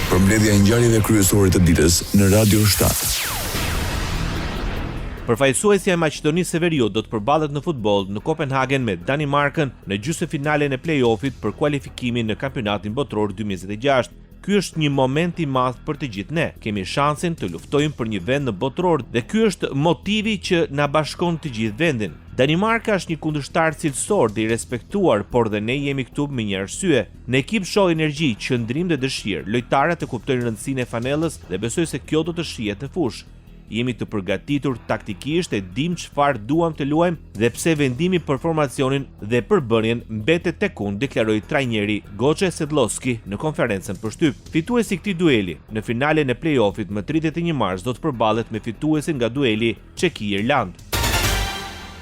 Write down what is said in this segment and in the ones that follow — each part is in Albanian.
Përmbledhja e ngjarjeve kryesore të ditës në Radio 7. Përfaqësuesja e Maqedonisë së Veriut do të përballet në futboll në Kopenhagen me Danimarkën në gjysmëfinalen e play-offit për kualifikimin në Kampionatin Botëror 2026. Ky është një moment i madh për të gjithë ne. Kemi shansin të luftojmë për një vend në Botëror dhe ky është motivi që na bashkon të gjithë vendin. Danimarka është një kundërshtar cilësor dhe i respektuar, por dhe ne jemi këtu me një arsye. Në ekip shoh energji, qëndrim dhe dëshirë. Lojtarët e kuptojnë rëndësinë e fanellës dhe besoj se kjo do të shihet në fushë. Jemi të përgatitur taktikisht, e dimë çfarë duam të luajmë dhe pse vendimi për formacionin dhe përbërjen mbetet tek unë, deklaroi trajneri Goce Sedloski në konferencën për shtyp. Fituesi i këtij dueli, në finalen e play-off-it më 31 mars do të përballet me fituesin nga dueli Çeki-Irlandë.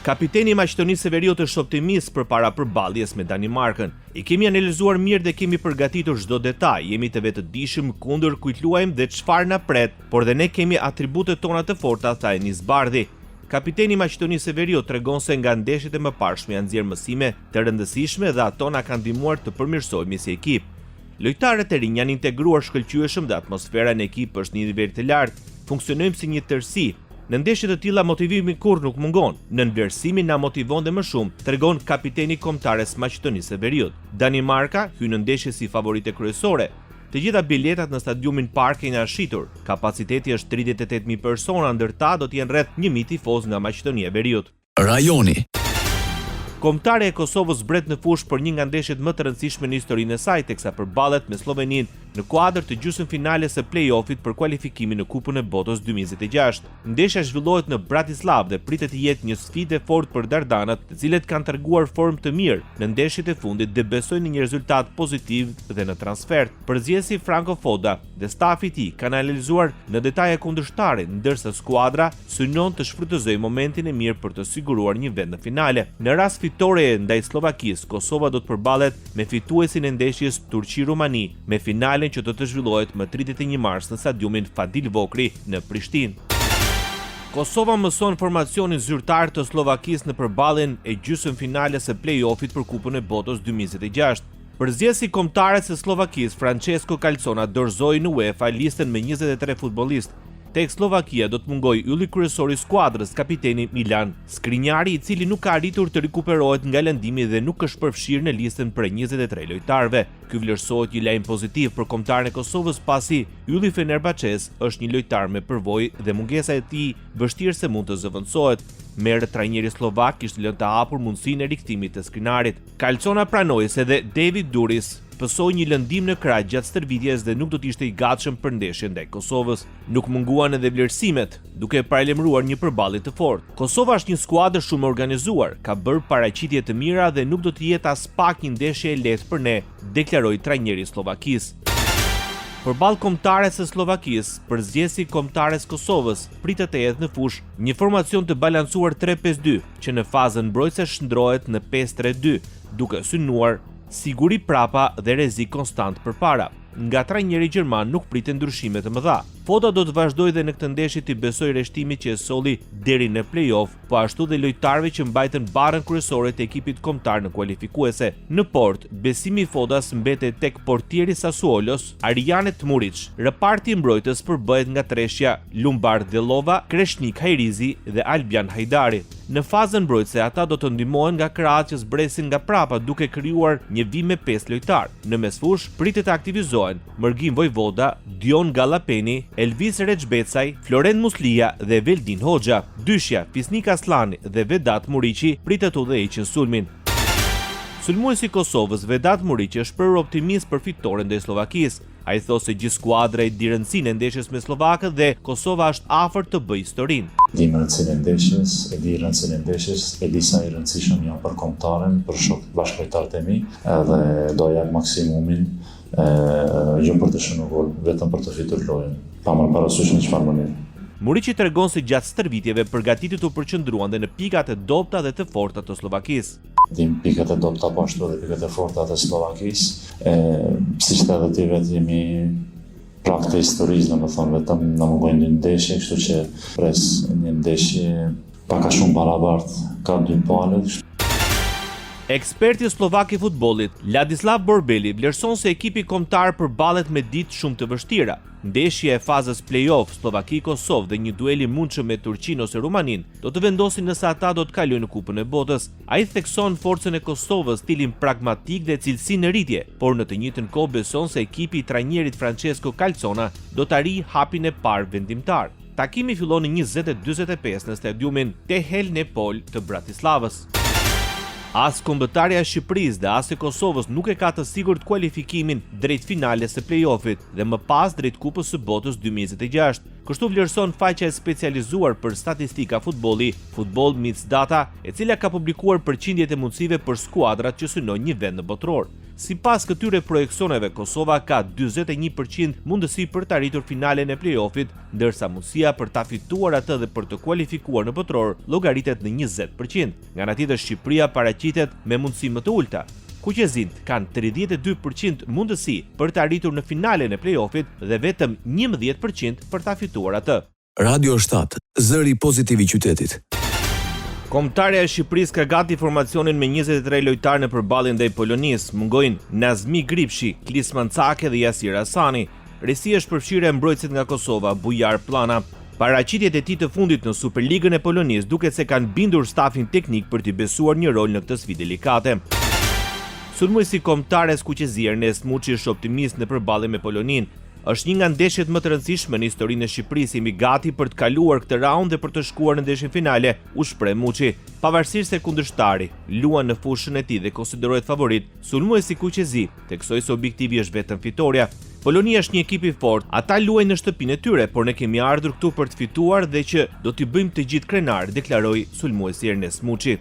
Kapiteni i Maqedonisë së Veriut është optimist përpara përballjes me Danimarkën. I kemi analizuar mirë dhe kemi përgatitur çdo detaj, jemi të vetëdijshëm kundër kujt luajmë dhe çfarë na pret, por dhe ne kemi atributet tona të forta, tha Enis Bardhi. Kapiteni i Maqedonisë së Veriut tregon se nga ndeshjet e mëparshme janë nxjerrë mësime të rëndësishme dhe ato na kanë ndihmuar të përmirësohemi si ekip. Lojtarët e rinj janë integruar shkëlqyeshëm dhe atmosfera në ekip është në një nivel të lartë. Funksionojmë si një tërësi. Në ndeshje të tilla motivimi kurrë nuk mungon. Nënvlerësimi na motivon dhe më shumë, tregon kapiteni i kombëtares Maqedonisë së Veriut. Danimarka hyn në ndeshje si favorite kryesore. Të gjitha biletat në stadiumin Parken janë shitur. Kapaciteti është 38.000 persona, ndër ta do të jenë rreth 1.000 tifozë nga Maqedonia e Veriut. Rajoni. Kombëtarja e Kosovës zbret në fushë për një nga ndeshjet më të rëndësishme në historinë e saj, teksa përballet me Slloveninë në kuadër të gjysmëfinales së play-offit për kualifikimin në Kupën e Botës 2026. Ndeshja zhvillohet në Bratislavë dhe pritet të jetë një sfidë e fortë për Dardanët, të cilët kanë treguar formë të mirë në ndeshjet e fundit dhe besojnë në një rezultat pozitiv dhe në transfert. Përzgjedhësi Franco Foda dhe stafi i tij kanë analizuar në detaje kundërshtarin, ndërsa skuadra synon të shfrytëzojë momentin e mirë për të siguruar një vend në finale. Në rast fitoreje ndaj Sllovakisë, Kosova do të përballet me fituesin e ndeshjes Turqi-Rumani, me finalen që do të zhvillohet më 31 mars në stadiumin Fadil Vokrri në Prishtinë. Kosova mëson formacionin zyrtar të Sllovakisë në përballjen e gjysmëfinales së play-offit për Kupën e Botës 2026. Përzgjedhësi i kombëtares së Sllovakisë, Francesco Calzona dorëzoi në UEFA listën me 23 futbollistë. Tek Sllovakia do të mungojë ylli kryesor i skuadrës, kapiteni Milan Skriniari, i cili nuk ka arritur të rikuperohet nga lëndimi dhe nuk është përfshirë në listën prej 23 lojtarëve. Ky vlerësohet një lajm pozitiv për kombëtaren e Kosovës pasi ylli i Fenerbahçes është një lojtar me përvojë dhe mungesa e tij vështirë se mund të zëvendësohet. Merë trajneri sllovak kishte lënë të hapur mundësinë e rikthimit të Skriniarit. Calzona pranoi se dhe David Duris pësoi një lëndim në krah gjatë stërvitjes dhe nuk do të ishte i gatshëm për ndeshjen ndaj Kosovës. Nuk munguan edhe vlerësimet, duke paralajmëruar një përballje të fortë. Kosova është një skuadër shumë e organizuar, ka bërë paraqitje të mira dhe nuk do të jetë aspak një ndeshje e lehtë për ne, deklaroi trajneri i Sllovakisë. Përballë kombëtares së Sllovakisë, përzgjedhësi i kombëtares Kosovës pritet të hedhë në fushë një formacion të balancuar 3-5-2, që në fazën mbrojtëse shndrohet në 5-3-2, duke synuar siguri prapa dhe rrezik konstant përpara. Nga trajneri gjerman nuk priten ndryshime të mëdha. Foda do të vazhdojë dhe në këtë ndeshje t'i besojë rreshtimit që e solli deri në play-off, po ashtu dhe lojtarëve që mbajtën barrën kryesore të ekipit kombëtar në kualifikuese. Në port, besimi i Fodas mbetet tek portieri Sassuolos, Arijanet Muric. Reparti i mbrojtës përbëhet nga treshja Lumbardh Dellova, Kreshnik Hajrizi dhe Albian Hajdari. Në fazën mbrojtëse ata do të ndihmohen nga krahët që zbresin nga prapa duke krijuar një vijë me 5 lojtarë. Në mesfushë pritet të aktivizohen Mërgim Vojvoda, Dion Gallapeni, Elvis Rexhbecaj, Florent Muslija dhe Veldin Hoxha. Dyshja Fisnik Asllani dhe Vedat Muriqi pritet të udhëheqin sulmin. Sulmuesi i Kosovës Vedat Muriqi është shprehur optimist për fitoren ndaj Sllovakisë. Ai thotë se gjithë skuadra e di rëndësinë e ndeshjes me sllovakët dhe Kosova është afër të bëjë historinë. Di rëndësinë e ndeshjes, e di rëndësinë e ndeshjes, e di sa i rëndësishëm jam për kombëtaren, për shokët bashkëlojtarët e mi, edhe do jap maksimumin, e, jo për të shënu gol, vetëm për të fitur lojën, pa marrë parasysh në çfarë mënyrë. Muriqi tregon se gjatë stërvitjeve përgatitjet u përqendruan dhe në pikat e dobëta dhe të forta të Sllovakisë. Dim pikat e dobëta po ashtu edhe pikat e forta të Sllovakisë. E, siç the edhe ti vetë jemi prag të historisë, domethënë vetëm na mungojnë dy ndeshje, kështu që pres një ndeshje pak a shumë barabart ka dy palët. Eksperti sllovak i futbollit, Ladislav Borbeli, vlerëson se ekipi kombëtar përballet me ditë shumë të vështira. Ndeshja e fazës play-off Sllovaki-Kosovë dhe një duel i mundshëm me Turqinë ose Rumaninë do të vendosin nëse ata do të kalojnë në Kupën e Botës. Ai thekson forcën e Kosovës, stilin pragmatik dhe cilësinë në rritje, por në të njëjtën kohë beson se ekipi i trajnerit Francesco Calzona do të arrijë hapin e parë vendimtar. Takimi fillon në 20:45 në stadiumin Tehelné Pole të Bratislavës. As kombëtarja e Shqipërisë dhe as e Kosovës nuk e ka të sigurt kualifikimin drejt finales së play-offit dhe më pas drejt Kupës së Botës 2026. Kështu vlerëson faqja e specializuar për statistika futbolli, Football Meets Data, e cila ka publikuar përqindjet e mundësive për skuadrat që synojnë një vend në botëror. Sipas këtyre projeksioneve, Kosova ka 41% mundësi për të arritur finalen e play-offit, ndërsa mundësia për ta fituar atë dhe për të kualifikuar në botëror llogaritet në 20%. Nga ana tjetër Shqipëria paraqitet me mundësi më të ulta. Kuqezinjtë kanë 32% mundësi për të arritur në finalen e play-offit dhe vetëm 11% për ta fituar atë. Radio 7, zëri pozitiv i qytetit. Kombëtarja e Shqipërisë ka gati formacionin me 23 lojtarë në përballjen ndaj Polonisë. Mungojnë Nazmi Gripshi, Klisman Cake dhe Jasir Asani. Risi është përfshirja e mbrojtësit nga Kosova, Bujar Pllana. Paraqitjet e tij të fundit në Superligën e Polonisë duket se kanë bindur stafin teknik për t'i besuar një rol në këtë sfidë delikate. Sulmuesi i kombëtares kuqezi Ernest Muçi është optimist në përballje me Poloninë. Është një nga ndeshjet më të rëndësishme në historinë e Shqipërisë, jemi gati për të kaluar këtë raund dhe për të shkuar në ndeshjen finale, u shpreh Muçi. Pavarësisht se kundërshtari luan në fushën e tij dhe konsiderohet favorit, sulmuesi kuqezi theksoi se objektivi është vetëm fitorja. Polonia është një ekip i fortë, ata luajnë në shtëpinë e tyre, por ne kemi ardhur këtu për të fituar dhe që do t'i bëjmë të gjithë krenar, deklaroi sulmuesi Ernest Muçi.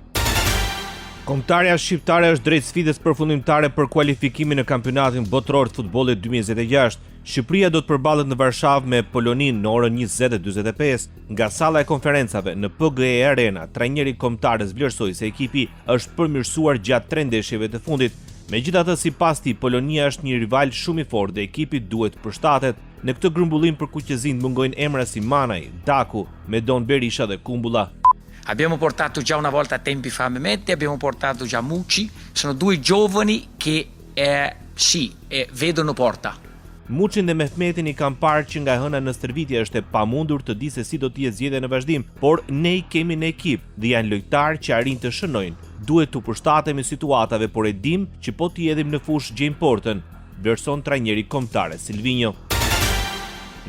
Kombëtarja shqiptare është drejt sfidës përfundimtare për kualifikimin në kampionatin botëror të futbollit 2026. Shqipëria do të përballet në Varshavë me Poloninë në orën 20:45. Nga salla e konferencave në PGE Arena, trajneri i kombëtares vlerësoi se ekipi është përmirësuar gjatë tre ndeshjeve të fundit. Megjithatë, sipas tij, Polonia është një rival shumë i fortë dhe ekipi duhet të përshtatet. Në këtë grumbullim për kuqezinjtë mungojnë emra si Manaj, Daku, Medon Berisha dhe Kumbulla. Abbiamo portato già una volta tempi fa Mehmeti, abbiamo portato già Muçi, sono due giovani che eh, sì, eh, vedono porta. Muçin dhe Mehmetin i kam parë që nga e hëna në stërvitje është e pamundur të di se si do të jetë zgjedhja në vazhdim, por ne i kemi në ekip dhe janë lojtarë që arrijnë të shënojnë. Duhet t'u përshtatemi situatave, por e dim që po t'i hedhim në fushë gjejmë portën, vlerëson trajneri i kombëtares Silvinjo.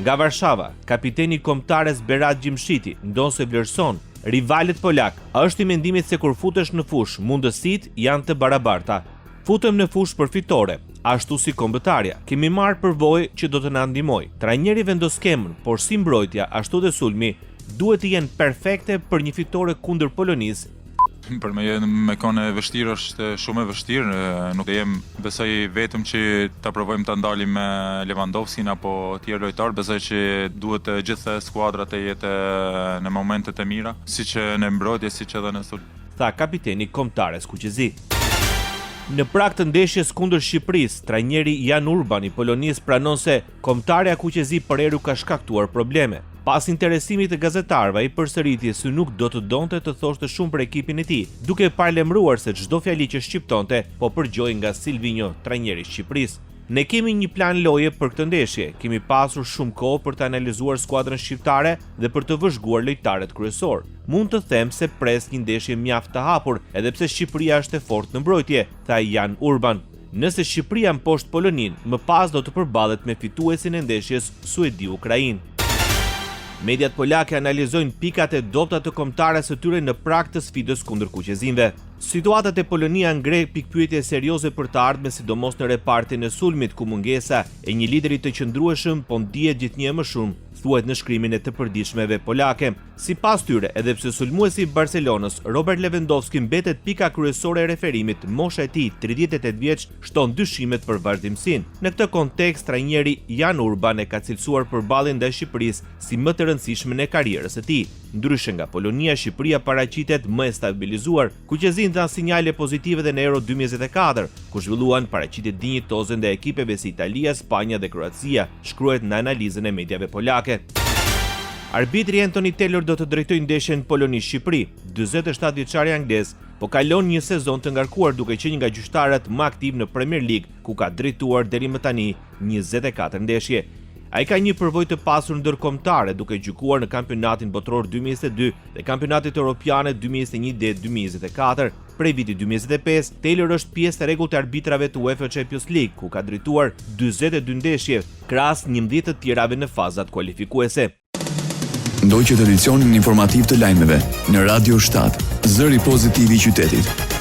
Nga Varshava, kapiteni i kombëtares Berat Gjimshiti, ndonëse vlerëson rivalët polak, është i mendimit se kur futesh në fushë, mundësitë janë të barabarta. Futem në fushë për fitore, ashtu si kombëtarja. Kemi marrë përvojë që do të na ndihmojë. Trajneri vendos skemën, por si mbrojtja, ashtu dhe sulmi, duhet të jenë perfekte për një fitore kundër Polonisë. Për me jenë me konë e vështirë është shumë e vështirë, nuk jem besoj vetëm që ta provojmë ta ndalim me Lewandowskin apo tjerë lojtarë, besoj që duhet të gjithë skuadra të jetë në momentet e mira, siç në mbrojtje, siç edhe në sulm. Tha kapiteni i kombëtares kuqezi. Në prag të ndeshjes kundër Shqipërisë, trajneri Jan Urban i Polonisë pranon se kombëtarja kuqezi përherë u ka shkaktuar probleme. Pas interesimit të gazetarëve, ai përsëriti se nuk do të donte të thoshte shumë për ekipin e tij, duke paralajmëruar se çdo fjali që shqiptonte po përgjohej nga Silvinjo, trajneri i Shqipërisë. Ne kemi një plan loje për këtë ndeshje, kemi pasur shumë kohë për të analizuar skuadrën shqiptare dhe për të vëzhguar lojtarët kryesor. Mund të them se pres një ndeshje mjaft të hapur, edhe pse Shqipëria është e fortë në mbrojtje, tha Jan Urban. Nëse Shqipëria mposht Poloninë, më pas do të përballet me fituesin e ndeshjes Suedi-Ukrainë. Mediat polake analizojnë pikat e dobta të kombëtares së tyre në prag të sfidës kundër kuqezinjve. Situata te Polonia ngre pikëpyetje serioze për të ardhmen, sidomos në repartin e sulmit, ku mungesa e një lideri të qëndrueshëm po ndihet gjithnjë e më shumë, thuhet në shkrimin e të përditshmeve polake. Sipas tyre, edhe pse sulmuesi i Barcelonës, Robert Lewandowski mbetet pika kryesore e referimit, mosha e tij 38 vjeç shton dyshimet për vazhdimësinë. Në këtë kontekst, trajneri Jan Urban e ka cilësuar përballjen ndaj Shqipërisë si më të rëndësishmen e karrierës së tij. Ndryshe nga Polonia, Shqipëria paraqitet më e stabilizuar. Kuqezinjtë dhanë sinjale pozitive dhe në Euro 2024, ku zhvilluan paraqitje dinjitoze ndaj ekipeve si Italia, Spanja dhe Kroacia, shkruhet në analizën e mediave polake. Arbitri Anthony Taylor do të drejtojë ndeshjen Poloni-Shqipëri. 47 vjeçari anglez po kalon një sezon të ngarkuar duke qenë një nga gjyqtarët më aktiv në Premier League, ku ka drejtuar deri më tani 24 ndeshje. Ai ka një përvojë të pasur ndërkombëtare duke gjykuar në Kampionatin Botëror 2022 dhe Kampionatit Europiane 2021 dhe 2024. Prej vitit 2025, Taylor është pjesë e rregullt e arbitrave të UEFA Champions League, ku ka drejtuar 42 ndeshje, krahas 11 të tjerave në fazat kualifikuese. Ndoqët edicionin informativ të lajmeve në Radio 7, zëri pozitiv i qytetit.